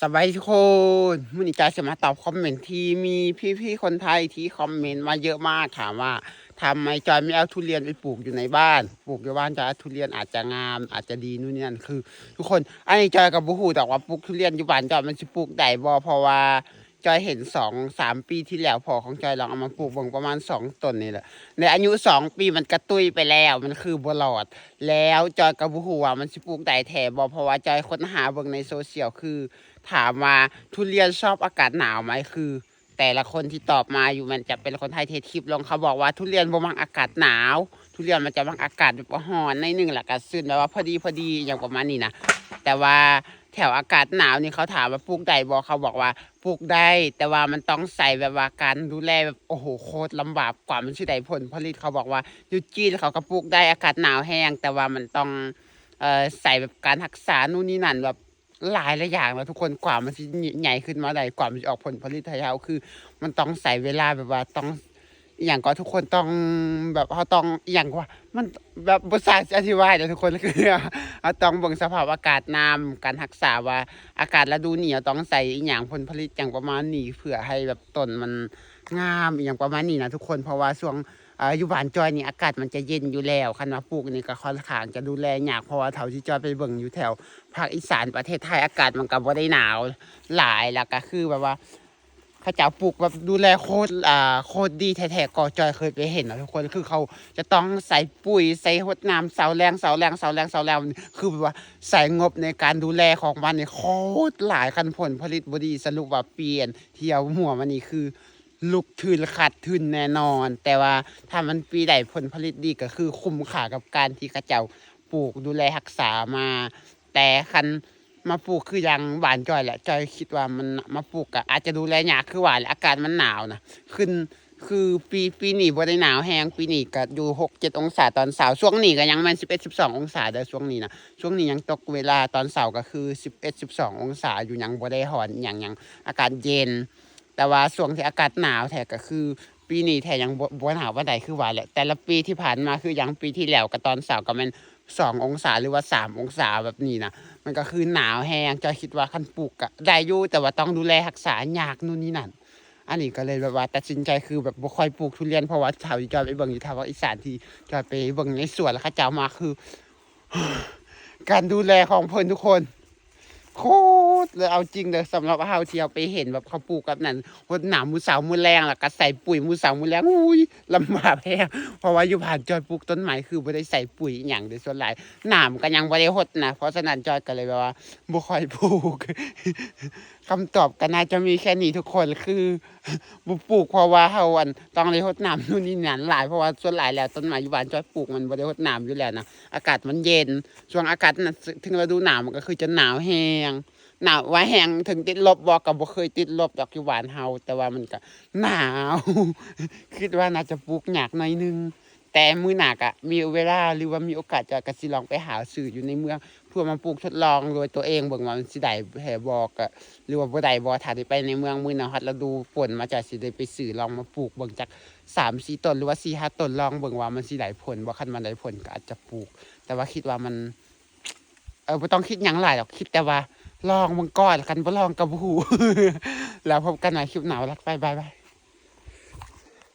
ສະບາຍດີທຸກຄົນ, ມື້ນີ້ຈອຍຊິມາຕອບຄອມເມັນທີ່ມີພີ່ໆຄົນໄທທີ່ຄອມເມັນມາເຍອະມາກ ຖາມວ່າທຳໄມຈອຍໄມ່ເອົາທຸລຽນໄປປູກຢູ່ໃນບ້ານ, ປູກຢູ່ບ້ານຈອຍທຸລຽນອາດຈະງາມ ອາດຈະດີ ນູ້ນນີ້ນັ້ນ. ຄືທຸກຄົນ ອັນນີ້ຈອຍກໍບໍ່ຮູ້ດອກວ່າປູກທຸລຽນຢູ່ບ້ານຈອຍມັນຊິປູກໄດ້ບໍ່ ເພາະວ່າຈອຍເຫັນສອງສາມປີທີ່ແລ້ວ ພໍ່ຂອງຈອຍລອງເອົາມາປູກເບິ່ງປະມານສອງຕົ້ນນີ້ແຫຼະ ໃນອາຍຸສອງປີມັນກະຕຸ້ຍໄປແລ້ວ ມັນຄືບໍ່ລອດ. ແລ້ວຈອຍກໍບໍ່ຮູ້ວ່າມັນຊິປູກໄດ້ແທ້ບໍ່ ເພາະວ່າຈອຍຄົ້ນຫາເບິ່ງໃນໂຊຊຽວ ຄືຖາມວ່າທຸລຽນຊອບອາກາດໜາວໄໝ? ຄືແຕ່ລະຄົນທີ່ຕອບມາຢູ່ແມ່ນຈະເປັນຄົນໄທທີ່ເຮັດຄລິບລົງ ເຂົາບອກວ່າທຸລຽນບໍ່ມັກອາກາດໜາວ, ທຸລຽນມັນຈະມັກອາກາດແບບວ່າຮ້ອນໜ້ອຍໜຶ່ງ ແລ້ວກໍຊື້ນແບບວ່າພໍດີໆ ຫຍັງປະມານນີ້ນະ. ແຕ່ວ່າແຖວອາກາດໜາວນີ້ເຂົາຖາມວ່າປູກໄດ້ບໍ່ ເຂົາບອກວ່າ ປູກໄດ້ ແຕ່ວ່າມັນຕ້ອງໃສ່ແບບວ່າການດູແລແບບ ໂອ້ໂຫ ໂຄດລຳບາກກວ່າມັນຊິໄດ້ຜົນຜະລິດ. ເຂົາບອກວ່າຢູ່ຈີນເຂົາກໍປູກໄດ້ ອາກາດໜາວແຮງ ແຕ່ວ່າມັນຕ້ອງ ເອີ ໃສ່ແບບການຮັກສານູ້ນນີ້ນັ້ນ ແບບຫຼາຍຫຼາຍຢ່າງເນາະທຸກຄົນ ກວ່າມັນຊິໃຫຍ່ຂຶ້ນມາໄດ້ ກວ່າມັນຊິອອກຜົນຜະລິດໃຫ້ເຮົາ ຄືມັນຕ້ອງໃຊ້ເວລາ ແບບວ່າຕ້ອງ ອີ່ຫຍັງກໍ ທຸກຄົນຕ້ອງແບບ ເຮົາຕ້ອງ ອີ່ຫຍັງກະ ມັນແບບບໍ່ຊ່າງຊິອະທິບາຍເນາະທຸກຄົນ ຄືເຮົາຕ້ອງເບິ່ງສະພາບອາກາດນຳ ການຮັກສາວ່າອາກາດລະດູນີ້ເຮົາຕ້ອງໃສ່ອີ່ຫຍັງ ຜົນຜະລິດຫຍັງປະມານນີ້ ເພື່ອໃຫ້ແບບຕົ້ນມັນງາມ ອີ່ຫຍັງປະມານນີ້ນະທຸກຄົນ. ເພາະວ່າຊ່ວງ ເອີ ຢູ່ບ້ານຈອຍນີ້ອາກາດມັນຈະເຢັນຢູ່ແລ້ວ ຄັນວ່າປູກນີ້ກໍຄ່ອນຂ້າງຈະດູແລຍາກ ເພາະວ່າເທົ່າທີ່ຈອຍໄປເບິ່ງຢູ່ແຖວພາກອີສານປະເທດໄທ ອາກາດມັນກໍບໍ່ໄດ້ໜາວຫຼາຍ ແລ້ວກໍຄືແບບວ່າ ເຂົາເຈົ້າປູກແບບດູແລໂຄດ ອ່າ ໂຄດດີແທ້ໆ ກໍຈອຍເຄີຍໄປເຫັນນະທຸກຄົນ ຄືເຂົາຈະຕ້ອງໃສ່ປຸ໋ຍ ໃສ່ຫົດນ້ຳເສົາແລງ ເສົາແລງ ເສົາແລງ ເສົາແລງ ຄືແບບວ່າໃຊ້ງົບໃນການດູແລຂອງມັນນີ້ໂຄດຫຼາຍ ຄັນຜົນຜະລິດບໍ່ດີ ສະຫຼຸບວ່າປີທີ່ເຮົາຫົວມານີ້ຄືລຸກທຶນຂາດທຶນແນ່ນອນ. ແຕ່ວ່າຖ້າມັນປີໃດຜົນຜະລິດດີ ກໍຄືຄຸ້ມຄ່າກັບການທີ່ເຂົາເຈົ້າປູກ ດູແລຮັກສາມາ. ແຕ່ຄັນ ມາປູກຄືຢ່າງບ້ານຈອຍແຫຼະ ຈອຍຄິດວ່າມັນມາປູກກະອາດຈະດູແລຍາກ ຄືວ່າແຫຼະ ອາກາດມັນໜາວນະ ຂຶ້ນ ຄືປີ ປີນີ້ບໍ່ໄດ້ໜາວແຮງ ປີນີ້ກະຢູ່ຫົກເຈັດອົງສາຕອນເຊົ້າ ຊ່ວງນີ້ກະຍັງແມ່ນສິບເອັດ ສິບສອງອົງສາເດີ ຊ່ວງນີ້ນະ ຊ່ວງນີ້ຍັງຕົກເວລາຕອນເຊົ້າກະຄືສິບເອັດ ສິບສອງອົງສາຢູ່ ຍັງບໍ່ໄດ້ຮ້ອນຫຍັງ ຍັງອາກາດເຢັນ. ແຕ່ວ່າຊ່ວງທີ່ອາກາດໜາວແທ້ກະຄືປີນີ້ແທ້ ຍັງບໍ່ ບໍ່ໜາວປານໃດ ຄືວ່າແຫຼະ ແຕ່ລະປີທີ່ຜ່ານມາ ຄືຢ່າງປີທີ່ແລ້ວກະຕອນເຊົ້າກະແມ່ນ ສອງອົງສາ ຫຼືວ່າສາມອົງສາແບບນີ້ນະ ມັນກໍຄືໜາວແຮງ. ຈອຍຄິດວ່າຄັນປູກກະໄດ້ຢູ່ ແຕ່ວ່າຕ້ອງດູແລຮັກສາຍາກນູ່ນນີ້ນັ້ນ ອັນນີ້ກໍເລີຍແບບວ່າຕັດສິນໃຈ ຄືແບບບໍ່ຄ່ອຍປູກທຸລຽນ ເພາະວ່າເທົ່າທີ່ຈອຍໄປເບິ່ງຢູ່ທາງພາກອີສານ ທີ່ຈອຍໄປເບິ່ງໃນສວນ ແລ້ວເຂົາເຈົ້າມາ ຄືການດູແລຂອງເພິ່ນທຸກຄົນ ໂຄດເລີຍ ເອົາຈິງເດີ ສຳລັບເຮົາທີ່ເຮົາໄປເຫັນແບບເຂົາປູກແບບນັ້ນ ຫົດນ້ຳມື້ເຊົ້າມື້ແລງ ແລ້ວກໍໃສ່ປຸ໋ຍມື້ເຊົ້າມື້ແລງ ອຸ້ຍ ລຳບາກແຮງ. ເພາະວ່າຢູ່ບ້ານຈອຍປູກຕົ້ນໄມ້ ຄືບໍ່ໄດ້ໃສ່ປຸ໋ຍອີ່ຫຍັງເດ້ ສ່ວນຫຼາຍນ້ຳກໍຍັງບໍ່ໄດ້ຫົດນະ ເພາະສະນັ້ນຈອຍກໍເລີຍແບບວ່າບໍ່ຄ່ອຍປູກ ຄຳຕອບກໍໜ້າຈະມີແຄ່ນີ້ທຸກຄົນ ຄືບໍ່ປູກ ເພາະວ່າເຮົາ ອັນ ຕ້ອງໄດ້ຫົດນ້ຳນູ່ນນີ້ນັ້ນຫຼາຍ ເພາະວ່າສ່ວນຫຼາຍແລ້ວຕົ້ນໄມ້ຢູ່ບ້ານຈອຍປູກມັນບໍ່ໄດ້ຫົດນ້ຳຢູ່ແລ້ວນະ ອາກາດມັນເຢັນ ຊ່ວງອາກາດ ເຖິງລະດູໜາວມັນກໍຄືຈະໜາວແຮງ ໜາວວ່າແຮງເຖິງຕິດລົບບໍ່ ກໍບໍ່ເຄີຍຕິດລົບດອກຢູ່ບ້ານເຮົາ ແຕ່ວ່າມັນກໍໜາວ ຄິດວ່າໜ້າຈະປູກຍາກໜ້ອຍໜຶ່ງ ແຕ່ມື້ໜ້າກະມີເວລາ ຫຼືວ່າມີໂອກາດ ຈອຍກະຊິລອງໄປຫາຊື້ຢູ່ໃນເມືອງ ເພື່ອມາປູກທົດລອງດ້ວຍຕົວເອງເບິ່ງວ່າມັນຊິໄດ້ແທ້ບໍ່ ກະ ຫຼືວ່າບໍ່ໄດ້ບໍ່ ຖ້າໄດ້ໄປໃນເມືອງມື້ໜ້າຮອດລະດູຝົນມາ ຈອຍຊິໄດ້ໄປຊື້ລອງມາປູກເບິ່ງຈັກສາມສີ່ຕົ້ນ ຫຼືວ່າສີ່ຫ້າຕົ້ນ ລອງເບິ່ງວ່າມັນຊິໄດ້ຜົນບໍ່ ຄັນມັນໄດ້ຜົນກະອາດຈະປູກ ແຕ່ວ່າຄິດວ່າມັນ ເອີ ບໍ່ຕ້ອງຄິດຫຍັງຫຼາຍດອກ ຄິດແຕ່ວ່າລອງເບິ່ງກ່ອນ ຄັນບໍ່ລອງກໍບໍ່ຮູ້ ແລ້ວພົບກັນໃໝ່ຄລິບໜ້າ ບາຍບາຍ.